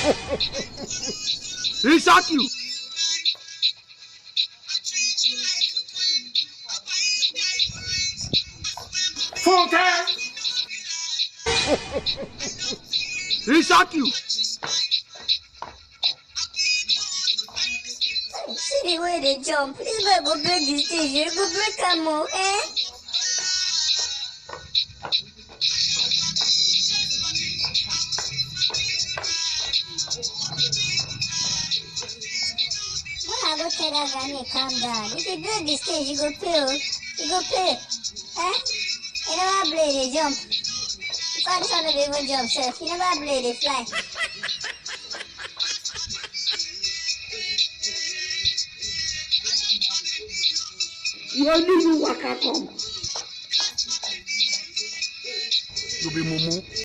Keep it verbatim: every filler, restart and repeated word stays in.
He shock you. Funke. He shock you. See the way they jump. This boy go break the stage. You go break am o, eh? When I go tell that guy make calm down, if you break the stage, you go pay o. You go pay. Eh? You never play, they jump. In fact, this one no dey even jump sef. You never play, they fly. You only you waka come. You be mumu.